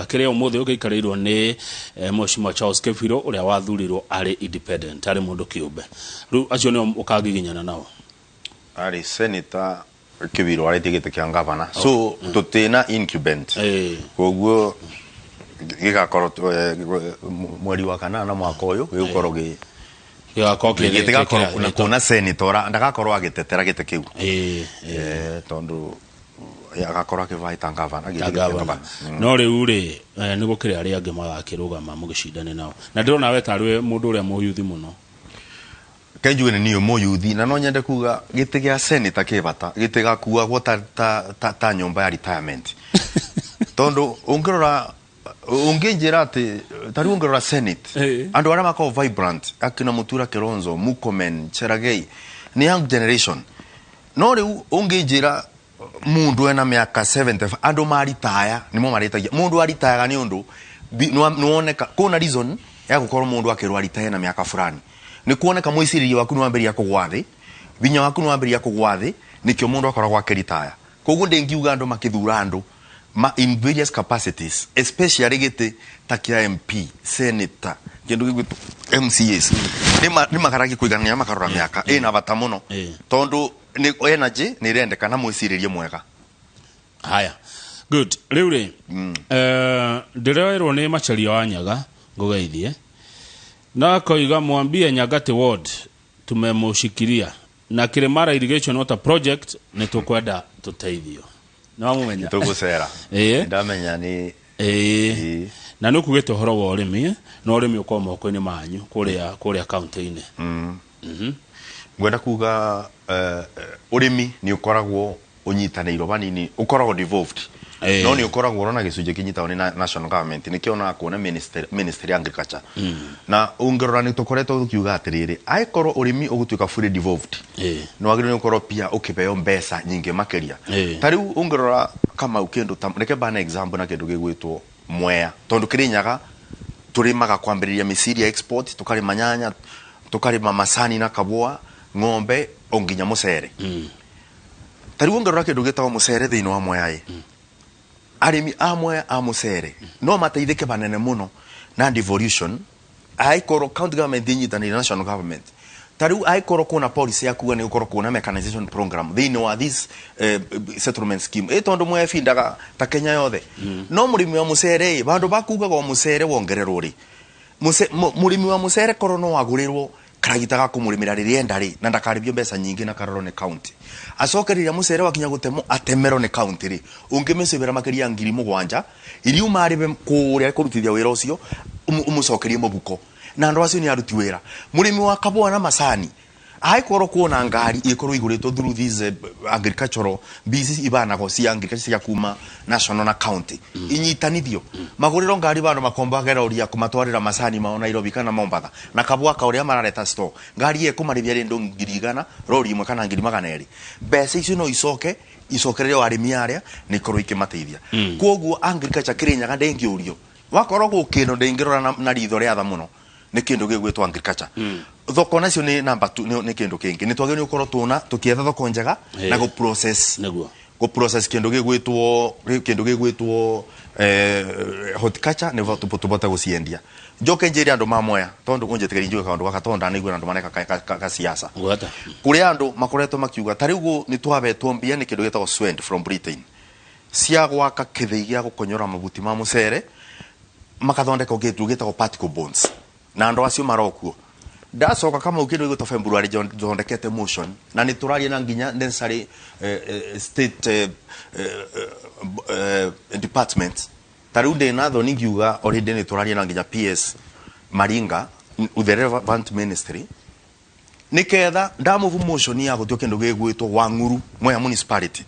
Kĩrĩa ũmũthĩ ũgĩikarĩirwo nĩ Mheshimiwa Charles Kĩbirũ, ũrĩa wathurirwo arĩ independent, arĩ mũndũ kĩũmbe. Rĩu acio nĩo ũkagiginyana nao. Arĩ Senator Kĩbirũ arĩtie gĩtĩ kĩa ngavana, so tũtĩna incumbent. Koguo gĩgakorwo mweri wa kanana mwaka ũyũ gĩgũkorwo gĩ Gĩgakorwo gĩtigakorwo na kuona senator ndagakorwo agĩtetera gĩtĩ kĩu, tondũ agakorwo akĩvaita ngavana. Ta gavana. No rĩu rĩ, nĩ gũkĩrĩ arĩa angĩ magakĩrũgama mũgĩcindane nao, na ndĩrona we tarĩ mũndũ ũrĩa mũyuthi mũno. Kenjuge nĩ niĩ mũyuthi, na no nyende kuga gĩtĩ gĩa senator kĩ bata, gĩtigakuagwo ta nyũmba ya retirement, tondũ ũngĩrora, ũngĩnjĩra atĩ ta rĩu ũngĩrora Senate, andũ arĩa makoragwo vibrant, akina Mutura Kilonzo, Murkomen, Cherargei, nĩ young generation. No rĩu ũngĩnjĩra mundu ena mĩaka 75, andũ maritaya nĩmo marĩtagia. Mundu aritayaga nĩ ũndũ nĩwoneka kũna reason ya gũkorwo mũndũ akĩrwo aritaye na mĩaka fulani, nĩ kuoneka mwĩcirĩrie waku nĩwambĩrĩria kũgwa thĩ, vinya waku nĩwambĩrĩria kũgwa thĩ, nĩkĩo mũndũ akoragwo akĩritaya. Koguo ndĩngiuga andũ makĩthura andũ ma in various capacities, especially gĩtĩ ta kĩa MP, senator, kĩndũ gĩgwĩtwo MCAs, nĩ magaragia kũiganania, makarora mĩaka ĩna bata mũno, tondũ nĩ energy nĩ ĩrendekana, mwĩcirĩrie mwega. Haya, good. Rĩu rĩ, ndĩroerwo nĩ Macharia wa Nyaga ngũgeithie, na akoiga mwambie Nyangati Ward tumemushikilia na Kirimara Irrigation Water Project, nĩ tũkwenda tũteithio. Nĩ wamũmenya? Tũgũcera. Ndamenya nĩ Na nĩ ũkugĩte ũhoro wa ũrĩmi, na ũrĩmi ũkorwo moko-inĩ manyu kũrĩa kaunti-inĩ. Ngwenda kuga ũrĩmi nĩ ũkoragwo ũnyitanĩirwo vanini, ũkoragwo devolved, no nĩ ũkoragwo ũrona gĩcunjĩ kĩnyitagwo nĩ national government, nĩkĩo onaga kuona ministry ya agriculture. Na ũngĩrora, nĩ tũkoretwo tũkiuga atĩrĩrĩ, angĩkorwo ũrĩmi ũgũtuĩka fully devolved, nĩ wagĩrĩirwo nĩ gũkorwo pia ũkĩheo mbeca nyingĩ makĩria. Ta rĩu ũngĩrora, Kamau, kĩndũ ta, reke bana example na kĩndũ gĩgwĩtwo Mwea, tondũ Kĩrĩnyaga tũrĩmaga kwambĩrĩria mĩciri ya export, tũkarĩma nyanya, tũkarĩma macani na kabũa, ng'ombe, o nginya mũcere. Ta rĩu ũngĩrora kĩndũ gĩtagwo mũcere thĩinĩ wa Mwea ĩ, arĩmi a Mwea a mũcere no mateithĩke vanene mũno na devolution, angĩkorwo county government inyitanĩire na national government. Ta rĩu angĩkorwo kwĩna policy ya kuga nĩ gũkorwo kwĩna mechanization program thĩinĩ wa this settlement scheme, ĩ tondũ Mwea ĩbindaga ta Kenya yothe, no mũrĩmi wa mũcere ĩ, vandũ ba kugaga o mũcere wongererwo rĩ, mũrĩmi wa mũcere korwo no agũrĩrwo karagita ga kũmũrĩmĩra rĩrĩa enda rĩ, na ndakarĩhio mbeca nyingĩ na karorwo nĩ county, acoke rĩrĩa mũcere wakinya gũtemwo atemerwo nĩ county rĩ, ũngĩmĩcĩbĩra makĩria ya 7,000 iria umarĩbe kũrĩa kũrutithia wĩra ũcio, ũmũcokerie mũbuko, na andũ acio nĩ aruti wĩra. Mũrĩmi wa kabũa na macani, angĩkorwo kuona ngari ĩkorwo igũrĩtwo through these agricultural mbisi ibanagwo cia agriculture cia kuma national na county, inyitanithio, magũrĩrwo ngari bandũ makomba rori ya kũmatwarĩra macani mao Nairobi kana Mombatha, na kabũa ka ũrĩa marareta store, ngari ĩkũmarĩhia rĩndũ 100,000 rori ĩmwe kana 200,000. Mbeca icio no icoke icokererio arĩmi arĩa nĩ ikorwo ikĩmateithia. Koguo agriculture Kĩrĩnyaga ndĩngĩũrio, wakorwo gwĩ kĩndũ ndĩngĩrora na ritho rĩa tha mũno, nĩ kĩndũ gĩgwĩtwo agriculture. Thoko nacio nĩ number two, nĩ kĩndũ kĩngĩ nĩ twagĩrĩirwo gũkorwo tũna tũkĩetha thoko njega na gũ process gũ process kĩndũ gĩgwĩtwo horticulture, nĩguo tũbote gũciendia. Njoke njĩre andũ ma Mwea, tondũ ũnjĩtĩkĩrie njuge kaũndũ gaka, tondũ ndanaigua andũ mareka ka siasa. Gwata. Kũrĩ andũ makoretwo makiuga ta rĩu nĩ twabetwo mbia nĩ kĩndũ gĩtagwo Swend from Britain cia gwaka kĩthĩi gĩa gũkonyora mabuti ma mũcere, makathondeka kĩndũ gĩtagwo particle boards, na andũ acio marokuo. Ndacoka, Kamau, kĩndũ gĩgwĩtwo February thondekete motion, na nĩ tũraria na nginya necessary state department. Ta rĩu ndĩ na thoni ngiuga already nĩ tũraria na nginya PS Maringa, the relevant ministry, niketha ndamove motion ya gũtua kĩndũ gĩgwĩtwo Wang'uru Mwea municipality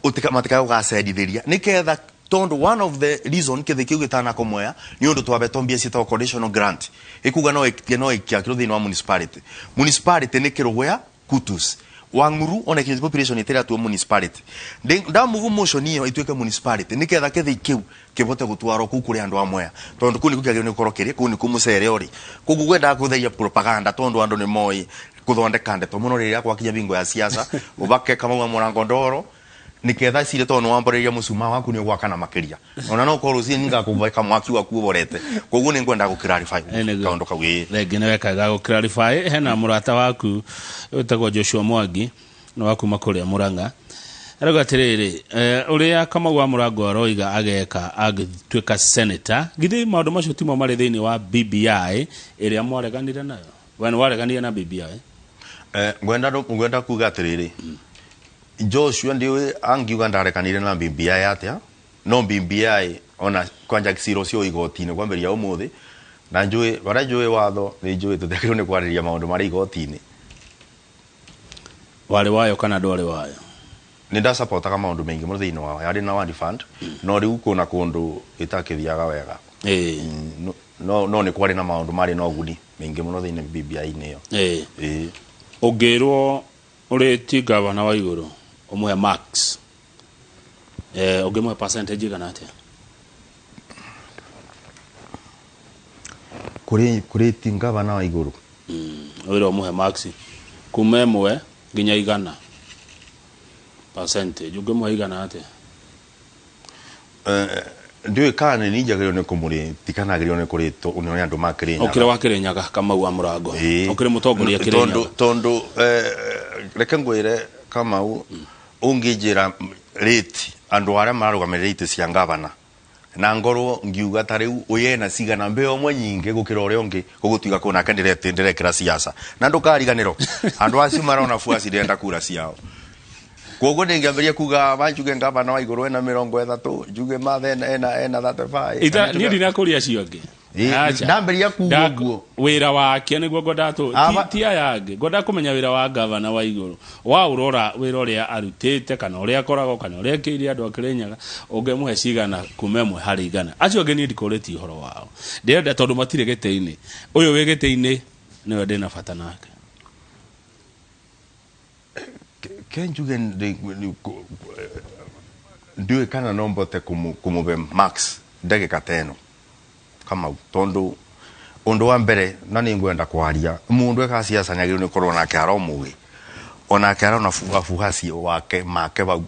utika matikae gũgacendithĩria, niketha tondu one of the reason kĩthĩ kĩu gĩtanako Mwea nĩ ũndũ twabetwo mbia ciĩtagwo conditional grant, ikuga no no ĩkĩakĩrwo thĩinĩ wa municipality. Municipality nĩ Kĩrũgũya, Kutus, Wang'uru, ona ikinyĩte population ĩtĩratuo municipality. Ndamove motion ĩyo ituĩke municipality, niketha kĩthĩi kĩu kĩbote gũtwarwo kũu kũrĩ andũ a Mwea, tondũ kũu nĩkuo kĩagĩrĩirwo nĩ gũkorwo kĩrĩ, kũu nĩkuo mũcere ũrĩ. Koguo gwendaga kũtheria propaganda, tondũ andũ nĩ moĩ gũthondeka ndeto mũno rĩrĩa gwakinya bingo ya siasa, ũbake Kamau wa mũrango ndoro. Niketha cire tondu wamboreria mucuma waku ni gwakana makiria. Ona no korwo cie ngakuveka mwaki waku uborete. Koguo ni ngwenda gu clarify kaundu kau. Rĩngĩ nĩ wekaga gũ clarify. Hena mũrata waku wĩtagwo Joshua Mwangi na waku makuria Murang'a. Arauga atĩrĩrĩ, ũrĩa Kamau wa Mũrango aroiga ageka angĩtuĩka senator, githĩ maũndũ macio timo marĩ thĩinĩ wa BBI ĩrĩa mwareganire nayo? We nĩ wareganire na BBI? Ngwenda kuga atĩrĩrĩ, Joshua ndiũĩ angiuga ndarekanire na BBI atĩa, no BBI ona kwanja ciro cio igoti-inĩ kwambĩrĩria ũmũthĩ, na njũĩ barĩa njũĩ watho nĩ njũĩ tũtiagĩrĩirwo nĩ kwarĩrĩria maũndũ marĩ igoti-inĩ. Warĩ wayo kana ndwarĩ wayo? Nĩ ndasapotaga maũndũ maingĩ mũno thĩinĩ wao, yarĩ na Ward Fund, no rĩu kũna kũndũ ĩtakĩthiaga wega. No nĩ kwarĩ na maũndũ marĩ na ũguni maingĩ mũno thĩinĩ BBI-inĩ ĩyo. Ũngĩrwo ũrĩ ti gavana wa igũrũ ũmũhe marks, ũngĩmũhe percentage igana atĩa? Kũrĩ ti gavana wa igũrũ. Wĩra ũmũhe marks kuma 1 nginya 100 percentage, ũngĩmũhe igana atĩa? Ndiũĩ kana nĩ njagĩrĩirwo nĩ kũmũrĩ, tikanagĩrĩirwo nĩ kũrĩtwo nĩ andũ ma Kĩrĩnyaga. Ũkĩrĩ wa Kĩrĩnyaga Kamau wa Mũrango. Ũkĩrĩ mũtongoria Kĩrĩnyaga. Tondũ reke ngwĩre Kamau, ũngĩnjĩra rate andũ arĩa mararũgamĩrĩra itĩ cia ngavana na ngorwo ngiuga ta rĩu ũyũ ena cigana mbeo ũmwe nyingĩ gũkĩra ũrĩa ũngĩ, gũgũtuĩka kũu nake ndĩrekĩra siasa na ndũkariganĩrwo andũ acio marona fuasi ndĩrenda kura ciao. Koguo ndingĩambĩrĩria kuga manjuge ngavana wa igũrũ ena 30, njuge Martha ena 35. Niĩ ndinakũria acio angĩ. Ndambĩrĩria kuga ũguo. Wĩra wake nĩguo ngwendaga ti aya angĩ, ngwendaga kũmenya wĩra wa gavana wa igũrũ. Waũrora wĩra ũrĩa arutĩte kana ũrĩa akoragwo kana ũrĩa ekĩire andũ a Kĩrĩnyaga, ũngĩmũhe cigana kuma 1 harĩ 100? Acio angĩ niĩ ndikũrĩtie ũhoro wao, ndĩrenda tondũ matirĩ gĩtĩ-inĩ. Ũyũ wĩ gĩtĩ-inĩ nĩwe ndĩna bata nake. Ke njuge ndiũĩ kana no mbote kũmũbe max ndagĩka ta ĩno Kamau, tondũ ũndũ wa mbere na nĩ ngwenda kwaria, mũndũ ekaga siasa nĩ agĩrĩirwo nĩ gũkorwo nake aro mũgĩ, onake arona abuhaci wake make bau.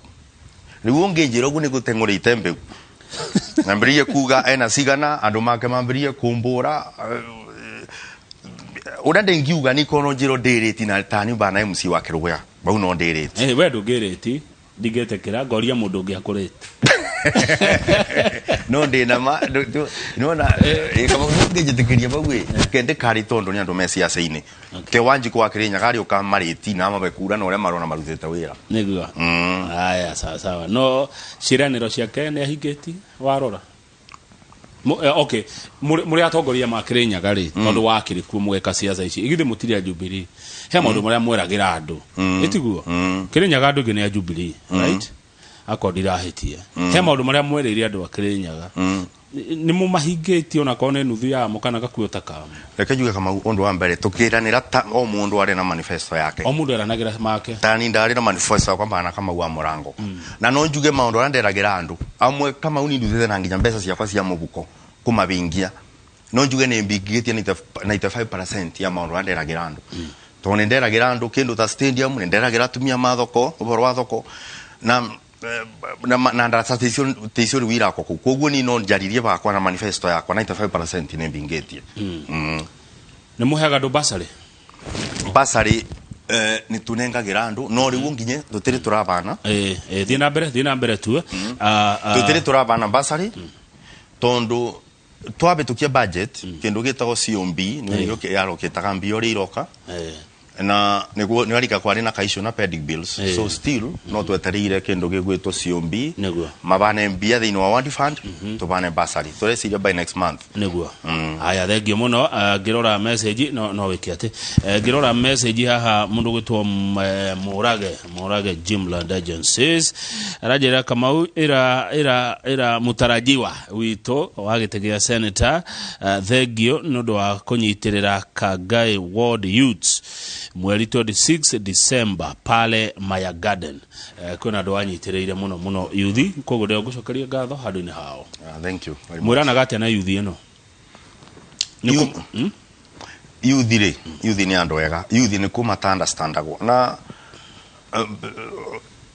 Rĩu ũngĩnjĩra ũguo nĩ gũteng'ũrĩte mbeu, nyambĩrĩrie kuga ena cigana, andũ make mambĩrĩrie kũmbũra ũrĩa ndĩngiuga nĩ korwo njĩrwo ndĩrĩti na ta nyumba na MC wa Kĩrũgũya bau no ndĩrĩti. We ndũngĩrĩti, ndingĩtĩkĩra ngoria mũndũ ũngĩ akũrĩte. No ndĩna ma nĩwona Kamau ndũngĩnjĩtĩkĩria bau ĩ ke ndĩkarĩ tondũ nĩ andũ me siasa-inĩ. Ke Wanjikũ wa Kĩrĩnyaga arĩũka marĩti na mabe kura na ũrĩa marona marutĩte wĩra. Nĩguo. Haya, sawa sawa. No ciĩranĩro ciake nĩ ahingĩtie warora? Okay, mũrĩ atongoria ma Kĩrĩnyaga rĩ, tondũ wakĩrĩ kuo mũgeka siasa ici, igithĩ mũtirĩ a Jubilee, he maũndũ marĩa mweragĩra andũ, ĩtiguo? Kĩrĩnyaga andũ aingĩ nĩ a Jubilee, right? Akorwo ndirahĩtia, he maũndũ marĩa mwerĩire andũ a Kĩrĩnyaga, nĩ mũmahingĩtie onakorwo nĩ nuthu yamo kana gakuota kamo? Reke njuge Kamau, ũndũ wa mbere tũkĩranĩra ta o mũndũ arĩ na manifesto yake. O mũndũ eranagĩra make. Tani ndarĩ na manifesto yakwa mbana Kamau wa Mũrango, na no njuge maũndũ arĩa nderagĩra andũ amwe Kamau ni ndutĩte na nginya mbeca ciakwa cia mũhuko kũmabingia, no njuge nĩ mbingĩtie 95% ya maũndũ arĩa nderagĩra andũ, tondũ nĩ nderagĩra andũ kĩndũ ta stadium, nĩ nderagĩra atumia ma thoko ũhoro wa thoko na ndaraca ticio rĩu irakwo kũu. Koguo ni no njaririe bakwa na manifesto yakwa 95% nĩ mbingĩtie. Nĩ mũheaga andũ basarĩ? Basarĩ nĩ tunengagĩra andũ, no rĩu nginye tũtirĩ tũrabana. Thiĩ na mbere, thiĩ na mbere tu. Tũtirĩ tũrabana basarĩ tondũ twabĩtũkia budget kĩndũ gĩtagwo COB nĩkĩo yarokĩtaga mbia ũrĩa iroka na nĩguo nĩwarika kwarĩ na kaissue na pending bills. So still no twetereire kĩndũ gĩgwĩtwo COB mabane mbia thĩinĩ wa Ward Fund, tũbane basarĩ, tũreciria by next month. Nĩguo. Haya, thengio mũno. Ngĩrora message no wĩke atĩ ngĩrora message haha, mũndũ gwĩtwo Mũrage Jimland Agencies aranjĩra, Kamau, ĩra mũtarajiwa witũ wa gĩtĩ gĩa senator thengio nĩ ũndũ wa kũnyitĩrĩra Kangai Ward Youths mweri 26 December pale Maya Garden. Kwĩna andũ wanyitĩrĩire mũno mũno yuthi, koguo ndĩrenda gũcokeria ngatho handũ-inĩ hao. Thank you very much. Mwĩranaga atĩa na yuthi ĩno? Yuthi rĩ, yuthi nĩ andũ ega, yuthi nĩ kũ mata understandagwo na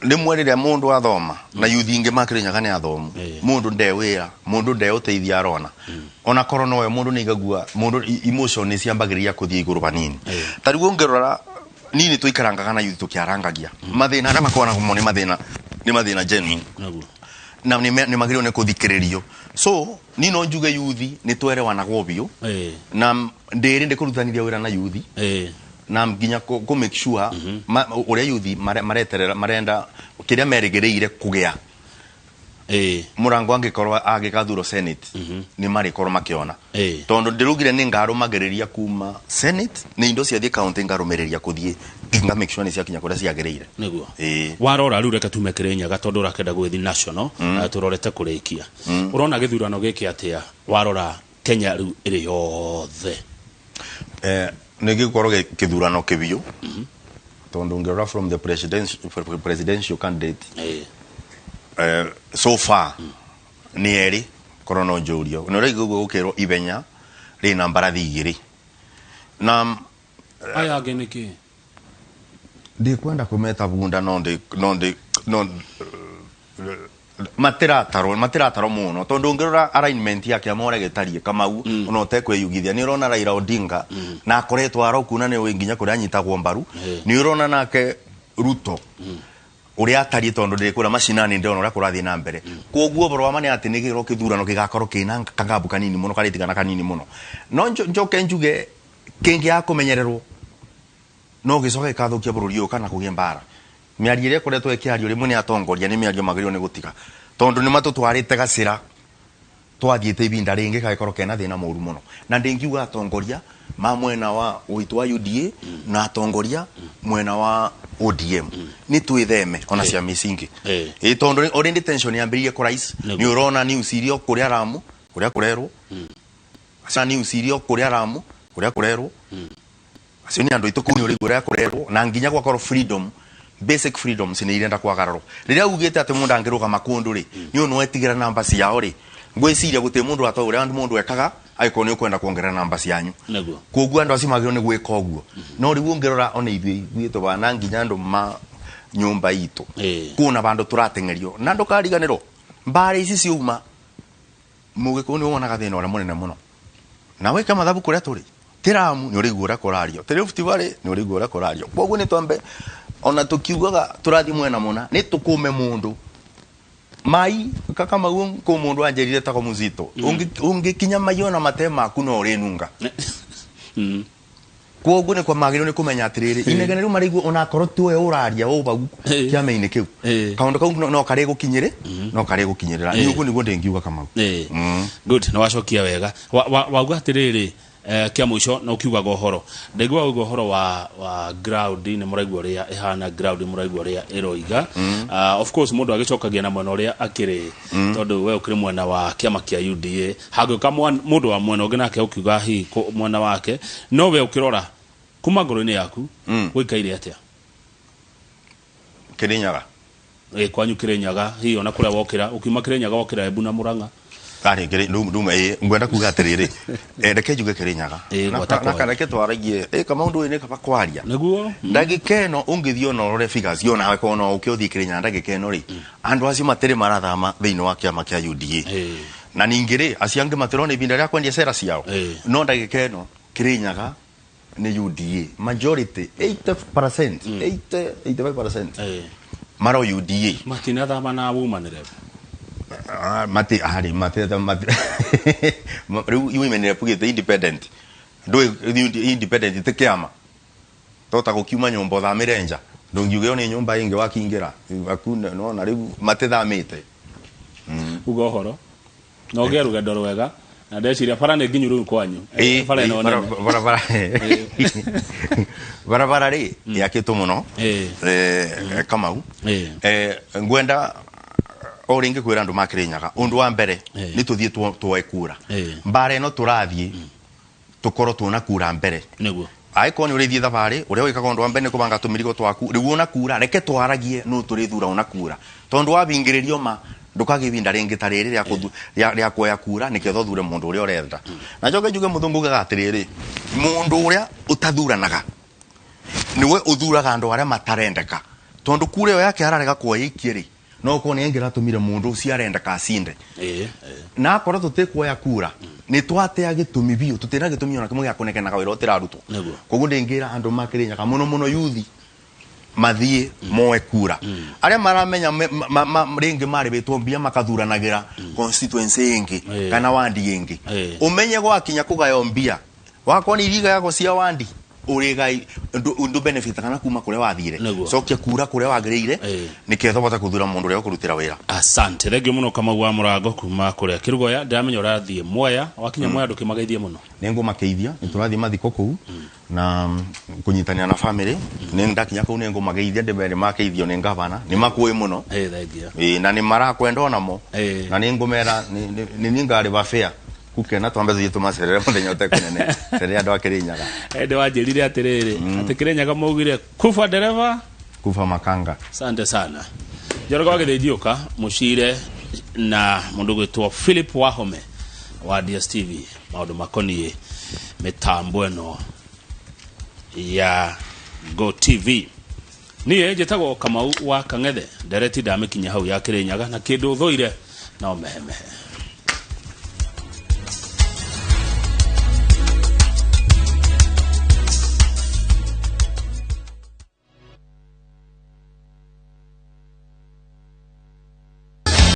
Rĩmwe rĩrĩa mũndũ athoma na yuthi ingĩ makĩrĩnyaga nĩ athomu, mũndũ nde wĩra, mũndũ nde ũteithio arona, ona korwo nowe mũndũ nĩ igagua mũndũ emotion nĩ ciambagĩrĩria kũthiĩ igũrũ vanini. Ta rĩu ũngĩrora niĩ nĩ tũikarangaga na yuthi tũkĩarangagia mathĩna arĩa makoragwo namo, nĩ mathĩna genuine na nĩ magĩrĩirwo nĩ kũthikĩrĩrio. So niĩ no njuge yuthi nĩ twerewanagwo biũ na ndĩrĩ ndĩkũrutanithia wĩra na yuthi na nginya kũ make sure ũrĩa yuthi mareterera, marenda kĩrĩa merĩgĩrĩire kũgĩa mũrango angĩkorwo agĩgathurwo Senate nĩ marĩkorwo makĩona, tondũ ndĩrugire nĩ ngarũmagĩrĩria kuma Senate, nĩ indo ciathiĩ county ngarũmĩrĩria kũthiĩ nga make sure nĩ ciakinya kũrĩa ciagĩrĩire. Warora rĩu, reke tume Kĩrĩnyaga tondũ ũrakenda gũgĩthiĩ national. Tũrorete kũrĩkia. Ũrona gĩthurano gĩkĩ atĩa warora Kenya rĩu ĩrĩ yothe? Nĩ gĩgũkorwo kĩthurano kĩbiũ, tondũ ũngĩrora from the presidential candidate, so far nĩ erĩ. Korwo no njũrio nĩ ũraigua ũguo gũkĩrwo Ibenya rĩna mbarathi igĩrĩ na Aya angĩ nĩkĩ? Ndikwenda kũmeta bunda, no ndi no ndi no matiratarwo mũno, tondũ ũngĩrora alignment ya kĩama ũrĩa gĩtariĩ, Kamau, ona ũtekwĩyugithia nĩ ũrona Raila Odinga na akoretwo aroku na nĩ ũĩ nginya kũrĩa anyitagwo mbaru. Nĩ ũrona nake Ruto ũrĩa atariĩ, tondũ ndĩ kũrĩa macinani ndĩrona ũrĩa kũrathiĩ na mbere. Koguo ũhoro wa ma nĩ atĩ nĩ gĩkorwo kĩthurano gĩgakorwo kĩna kagambu kanini mũno, karĩtigana kanini mũno. No njoke njuge kĩngĩ ya kũmenyererwo no gĩcoke gĩkathũkia bũrũri ũyũ kana kũgĩe mbara. Mĩario ĩrĩa ĩkoretwo ĩkĩario rĩmwe nĩ atongoria nĩ mĩario magĩrĩirwo nĩ gũtiga, tondũ nĩ matũtwarĩte gacĩra twathiĩte ibinda rĩngĩ gagĩkorwo kena thĩna mũru mũno. Na ndĩngiuga atongoria ma mwena wa witũ wa UDA na atongoria mwena wa ODM nĩ twĩtheme ona cia mĩcingi, ĩ tondũ already tension yambĩrĩirie kũ rise. Nĩ ũrona news iria kũrĩa Ramu kũrĩa kũrerwo acio, news iria kũrĩa Ramu kũrĩa kũrerwo acio nĩ andũ aitũ kũu, nĩ ũrĩguo ũrĩa kũrerwo na nginya gwakorwo freedom, basic freedoms nĩ irenda kwagararwo. Rĩrĩa ugĩte atĩ mũndũ angĩrũgama kũndũ rĩ, nĩ ũndũ wetigĩra namba ciao rĩ, ngwĩciria gũtirĩ mũndũ atoĩ ũrĩa mũndũ ekaga angĩkorwo nĩ ũkwenda kuongerera namba cianyu. Koguo andũ acio magĩrĩirwo nĩ gwĩka ũguo. No rĩu ũngĩrora ona ithuĩ ithuĩ tũbana nginya andũ ma nyũmba itũ kuna vandũ tũrateng'erio na ndũkariganĩrwo mbara ici ciauma mũgĩkũyũ nĩ wonaga thĩna ũrĩa mũnene mũno na wĩke mathabu kũrĩa tũrĩ tĩramu nĩ ũrĩigua ũrĩa kũrario, tĩ Rift Valley nĩ ũrĩigua ũrĩa kũrario. Koguo nĩ twambe ona tũkiugaga tũrathiĩ mwena mũna nĩ tũkũme mũndũ mai kakamau kũ mũndũ anjĩrire tako muzito. Ũngĩkinya mai ona mate maku no ũrĩnunga. Koguo nĩ kwa magĩrĩirwo nĩ kũmenya atĩrĩrĩ, inegene rĩu marĩigua onakorwo tiwe ũraria wũ bau kĩama-inĩ kĩu, kaũndũ kau no karĩ gũkinyĩrĩ no karĩ gũkinyĩrĩra. Nĩ ũguo nĩguo ndĩngiuga, Kamau. Good, nĩ wacokia wega. Wauga atĩrĩrĩ, kĩa mũico na ũkiugaga ũhoro, ndaigua uga ũhoro wa ground, nĩ mũraigua ũrĩa ĩhana ground, mũraigua ũrĩa ĩroiga. Of course mũndũ agĩcokagia na mwena ũrĩa akĩrĩ, tondũ we ũkĩrĩ mwena wa kĩama kĩa UDA, hangĩũka mũndũ wa mwena ũngĩ nake ũkiuga hihi mwena wake, no we ũkĩrora kuma ngoro-inĩ yaku gũikaire atĩa? Kĩrĩnyaga? Kwanyu Kĩrĩnyaga, hihi ona kũrĩa wokĩra, ũkiuma Kĩrĩnyaga wokĩra Embu na Mũrang'a. Arĩ nduma ĩ ngwenda kuga atĩrĩrĩ, reke njuge Kĩrĩnyaga. Gwata na kwaria. Kana reke twaragie kama ũndũ ũyũ nĩ kaba kwaria Nĩguo. Ndagĩka ĩno ũngĩthiĩ ona ũrore figures ona korwo no ũke ũthiĩ Kĩrĩnyaga ndagĩka ĩno rĩ, andũ acio matirĩ marathama thĩinĩ wa kĩama kĩa UDA. Na ningĩ rĩ, acio angĩ matirona ibinda rĩa kwendia cera ciao. No ndagĩka ĩno Kĩrĩnyaga nĩ UDA majority, 80%, 80, 85% maro UDA. Matinathama na woman rep? Ah, mati ari mati mati riu women rep gite independent ndui independent ti kiama tota gukiuma nyumba uthamire nja ndungiuge nĩ nyumba ingi wakingira akuna nona riu matithamite. Uga ũhoro na ũgĩe rũgendo rwega na ndeciria bara nĩ nginyu rĩu kwanyu. Bara ĩno nene. Barabara rĩ yakĩtwo mũno. Kamau, ngwenda o rĩngĩ kwĩra andũ ma Kĩrĩnyaga ũndũ wa mbere nĩ tũthiĩ tuoe kura. Mbara ĩno tũrathiĩ tũkorwo tuona kura mbere. Angĩkorwo nĩ ũrĩthiĩ thabarĩ, ũrĩa wĩkaga ũndũ wa mbere nĩ kũbanga tũmĩrigo twaku. Rĩu ona kura reke twaragie nũ tũrĩthura ona kura, tondũ wabingĩrĩrio ma ndũkagĩa ibinda rĩngĩ ta rĩrĩ rĩa kuoya kura nĩketha ũthure mũndũ ũrĩa ũrenda. Na njoke njuge mũthũngũ ugaga atĩrĩrĩ, mũndũ ũrĩa ũtathuranaga nĩwe ũthuraga andũ arĩa matarendeka. Tondu kura ĩyo yake ararega kuoya ikie rĩ, no korwo nĩ ĩngĩratũmire mũndũ ũcio arenda kacinde. Na akorwo tũtikuoya kura, nĩ twatea gĩtũmi biũ, tũtirĩ na gĩtũmi ona kĩmwe gĩa kũnegenaga wĩra ũtĩrarutwo. Koguo ndĩngĩra andũ makĩrĩnyaga mũno mũno yuthi mathiĩ moe kura. Arĩa maramenya rĩngĩ marĩbĩtwo mbia makathuranagĩra constituency ĩngĩ kana wandi ĩngĩ, ũmenye gwakinya kũgayo mbia wakorwo nĩ irigayagwo cia wandi ũrĩgai ndũ benefit kana kuma kũrĩa wathire. Cokia kura kũrĩa wagĩrĩire, nĩketha ũhote gũthura mũndũ ũrĩa ũkũrutĩra wĩra. Asante, thengio mũno Kamau wa Mũrango kuma kũrĩa Kĩrugoya. Ndĩramenya ũrathiĩ Mwea, wakinya Mwea ndũkĩmageithie mũno. Nĩ ngũmakeithia, nĩ tũrathiĩ mathiko kũu na kũnyitanĩra na family. Nĩ ndakinya kũu nĩ ngũmageithia, ndĩmere makeithio nĩ ngavana, nĩ makũĩ mũno. Thengio. Ĩĩ, na nĩ marakwenda onamo. Na nĩ ngũmera nĩ niĩ ngarĩba fare kukena twambe tũthiĩ tũmacerere mũthenya ũtekũnene cerere andũ a Kĩrĩnyaga. Ĩndĩ wanjĩrire atĩrĩrĩ, atĩ Kĩrĩnyaga maugire kufa dereva kufa makanga. Asante sana. Njoroge wa Gĩthĩnjiũka mũcire na mũndũ gwĩtwo Philip Wahome wa DSTV maũndũ makoniĩ mĩtambo ĩno ya Go TV. Niĩ njĩtagwo Kamau wa Kang'ethe, ndereti ndamĩkinya hau ya Kĩrĩnyaga na kĩndũ thũire no mehemehe.